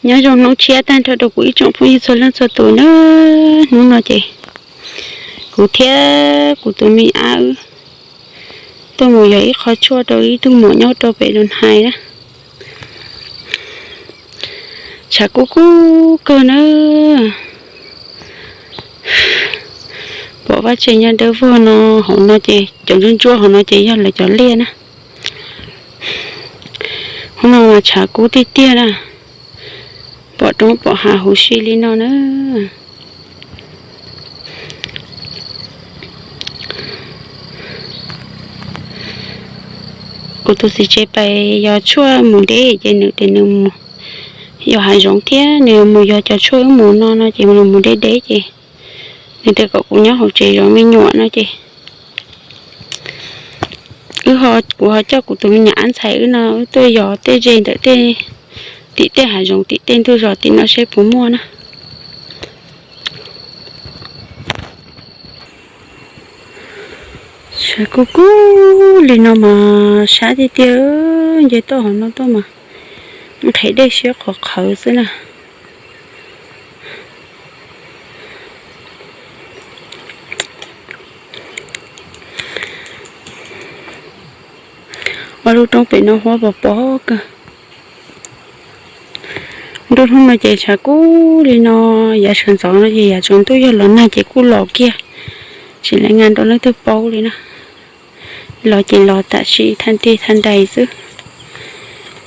Nyob zoo hnub tshiab tag nrho rau kuv ib tsoom phooj ywg txhua leej txhua tus nawb. Hnub no ces kuv thiab kuv tus me ab wb tuaj mus yog ib qho tshuaj rau ib tug muam nyob rau pem Doo Hais na. Tshav kub kub kawg na. Pom vaj tse nyob dawb vog no, hauv no ces cov ntsuab ntsuab hauv no ces yog lawv cov liaj na. Hnub no mas tshav kub tiag tiag na, pom roob pom hav huv si li no na. Kuv tus txiv tsev pais yog tshuaj mus deb ces nws tias nws mus yos hav zoov thiab nws mus yog cov tshuaj wb mus no no ces nws mus deb deb ces nws tias kom kuv nyob hauv tsev zov me nyuam no ces wb ho, kuv ho coj kuv tus me nyuam ab ntxhais wb no wb tuaj yos tej ze ntawm tej, tim tej hav zoov tim tej ntug zos tim no seb puas muaj na. Tshav kub kub li no mas sab tiag tiag, nce tuaj hauv no tuaj mas nqhis dej siab qhov qhawv xwb na. Ob lub roob pem no huab pos pos kawg. Nruab hnub no ces tshav kub li no, yav sawv ntxov no ces yav tsaus ntuj yog los nag ces kuj los kiag, tsis lawv nqa nrov leej twg paub li na. Los ces los tam sim thaj ntej thaj nraim xwb,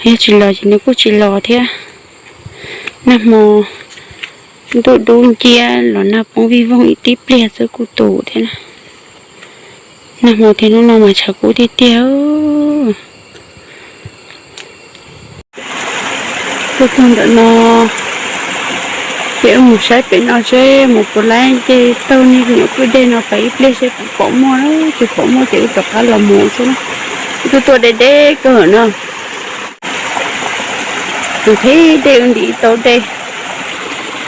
yog tsis los ces nws kuj tsis los thiab. Nag hmo ntuj dub nciab los nag poob vij voog ib tib pliag xwb kuj tus thiab na. Nag hmo thiab hnub no mas tshav kub tiag tiag. Tuaj txog ntawm no ces wb mus saib pem no seb mus puas laib nce taug niag nyuam kwj deg no pais ib pliag seb puas pom muaj, tsis pom muaj ces wb rov qab los mus xwb na. Wb tuaj tuaj deb deb kawg no. Tus thib dej wb ntim ib tauv dej,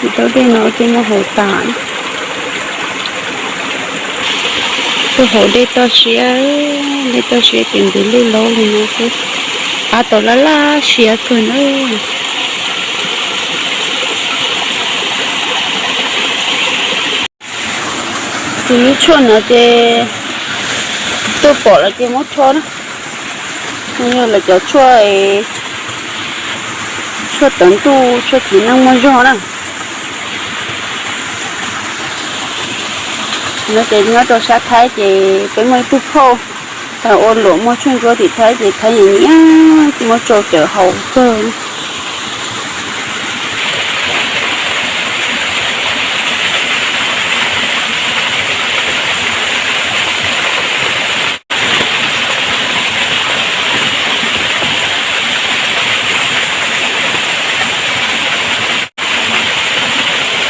ib tauv dej no ces muab haus tas. Tuaj haus dej toj siab, dej toj siab ces ntws lwj laub li no xwb, qab tau laj laj siab kawg na. Tus lub tshuaj no ces tuaj pom los ces muab rho na. Yog lawv cov tshuaj, tshuaj tawv ntuj, tshuaj txiv neej muaj zog na. No ces nyob rau sab Thaib ces peb muaj ib tug phauj ua luam muag tshuaj ntsuab tim Thaib ces Thaib nyiam nyiam muab tsau cawv haus kawg.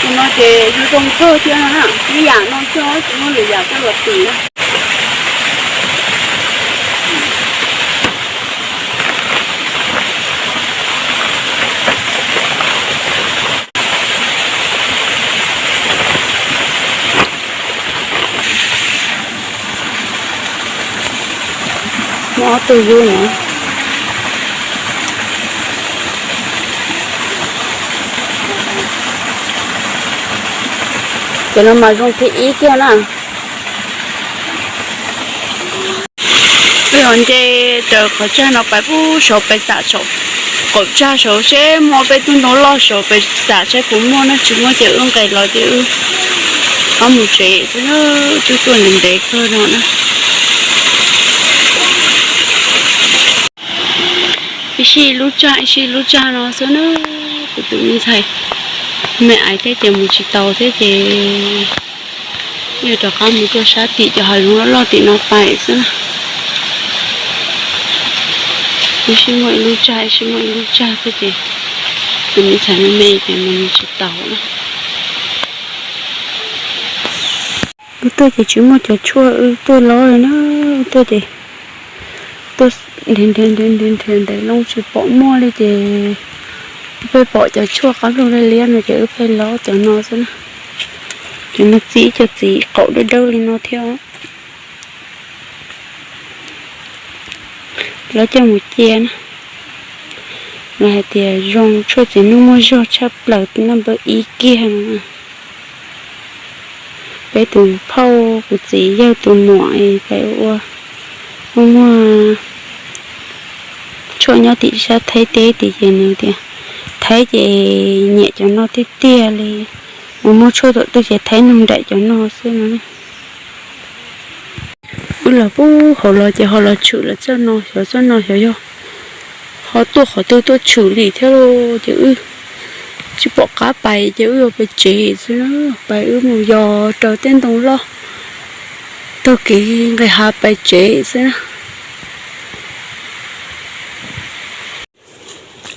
Tus no ces zoo zoo kawg thiab na, ib yam no xwb tsis muaj lwm yam coj los twm na. Muaj ob tug yug no. Cov no mas zoo thib ib kiag na. Peb ho nce raws qhov tsag no pais pub saud pais xam saum qaum tsag saud seb muaj peb tug ntoo loj saud pais xam seb puas muaj na, tsis muaj ces wb nqes los ces wb rov mus tsev xwb na, twb tuaj ntev ntev kawg no na. Ib sij lub tsag ib sij lub tsag no xwb na, kuv tus me ntxhais me aiv thiab ces mus tsis taus thiab ces yuav rov qab mus rau sab tim cov hav zoov loj loj tim no pais xwb na. Ib sij muaj ib lub tsag ib sij muaj ib lub tsag thiab ces tus me ntxhais me me ces mus tsis taus na. Wb tuaj ces tsis muaj cov tshuaj wb tuaj los li na, wb tuaj ces tuaj nrhiav nrhiav nrhiav nrhiav nrhiav ntev loo tsis pom muaj li ces wb pheej pom cov tshuaj qab lug liab liab no ces wb pheej los cov no xwb na. Cov no txi cov txiv qaum dawb dawb li no thiab. Lawv coj mus cia na. Hais tias zoo tshuaj txiv neej muaj zog tshaj plaws naj npawb ib kiag no. Peb tus phauj kuv txiv yawg tus muam ua, ua muaj tshuaj nyob tim sab Thaib teb tid ces nws tias Thaib ces nyiam cov no tiag tiag li, ua muaj tshuaj thaum twg ces Thaib nug nraim cov no xwb no. Wb los pub hauv los ces ho los tshwm lawm txoj no, xyov txoj no xyov yog ho tuaj qhov twg tuaj tshwm li thiab lauj. Ces wb tsis pom qab pais ces wb yuav pais tsev xwb na. Pais wb mus yos raws tej ntoo loj taug kev nqis hav pais tsev xwb na.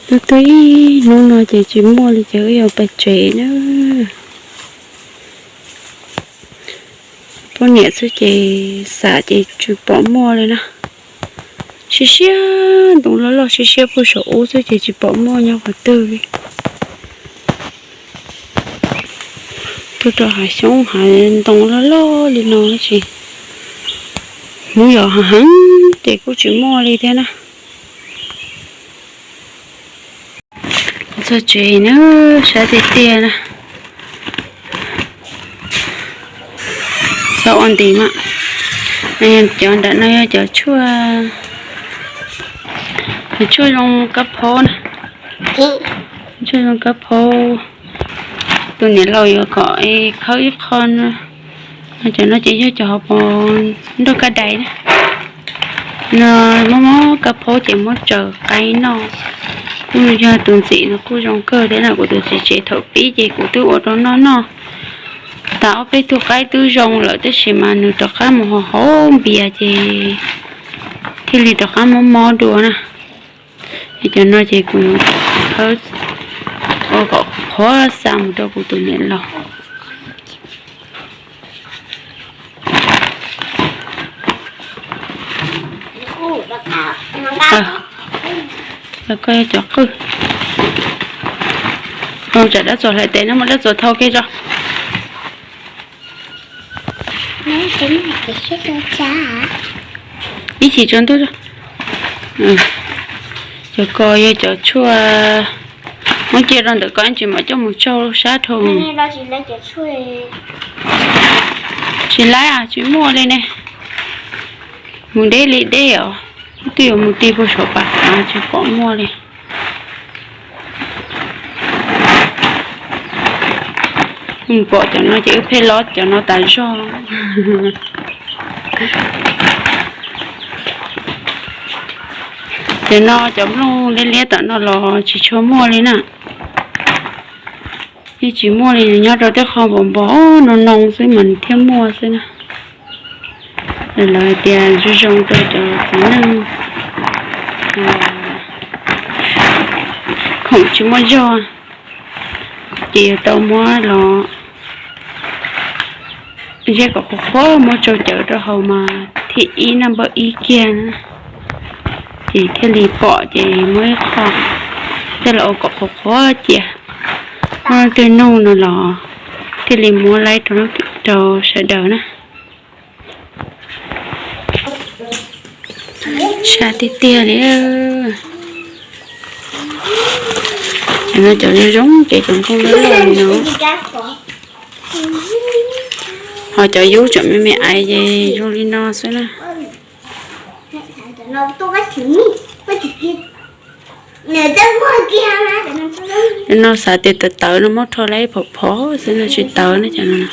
Twb twb ib hnub no ces tsis muaj li ces wb yuav pais tsev na. Poj niam xwb ces xav ces tsis pom muaj li na. Siab siab ntoo loj loj siab siab puag saum ub xwb ces tsis pom muaj nyob qhov twg li. Tuaj rau hav xyoob hav ntoo loj loj li no tsis, hnub yos hav heev ces kuj tsis muaj li thiab na. Txog tsev na, sab tiag tiag na. Txhob ua nti mas. Cov nram no yog cov tshuaj, cov tshuaj zoo kab phaub na. Tshuaj zoo kab phaub. Tus niam laus yuav kom khawb ib qho no. Cov no ces yog cov hauv paus nroj kab dais na. No mob mob kab phaub ces muab tsaws qaib noj. Kuj yog tus ntxim no kuj zoo kawg thiab na, kuv tus txiv tsev thaum pib ces kuv twb ua rau noj noj. Tas ob peb tug qaib twb zoo lawm tab sis mas nws rov qab mus haus haus npias ces thiaj li rov qab mob mob dua na. Es cov no ces kuv khawb ua kom qhuav xa mus rau kuv tus niam laus. Koj cov qwj, tsam dab txuas hlais tes no muab dab txuas thau kiag tso. Ib chim tsaus ntuj. Cov ko yog cov tshuaj muab cia rau ntawm ko tsis mam coj mus tsaug sab dhau. Tsis laib, tsis muaj li ne. Mus deb li deb os. Twb yuav mus ti puag saum pas hav tsis pom muaj li. Pom cov no ces wb pheej lob cov no tas zog. Cov no cov nplooj liab liab tom no los tsis tshua muaj li na. Yeej tsis muaj li, nyob rau tej qho npov npov no no xwb mas nws thiaj muaj xwb na. Lawv hais tias zoo zoo rau cov txiv neej khoom tsis muaj zog, ces yuav tau muab los ziab kom qhuav qhuav muab tsau cawv rau haus mas thiaj ib naj npawb ib kiag na. Ces thiaj li pom ces muab ib qho coj los ua kom qhuav qhuav cia. Muaj leej twg nug no los thiaj li muab laib rau sawv daws na. Sab tiag tiag li. Cov no cov zoo zoo ces cov nplooj loj loj li no. Ho cov yub tseem me me aiv ces zoo li no xwb na. Cov no xav tias tawv tawv no muab rho laib phom phom xwb no tsis tawv na cov no.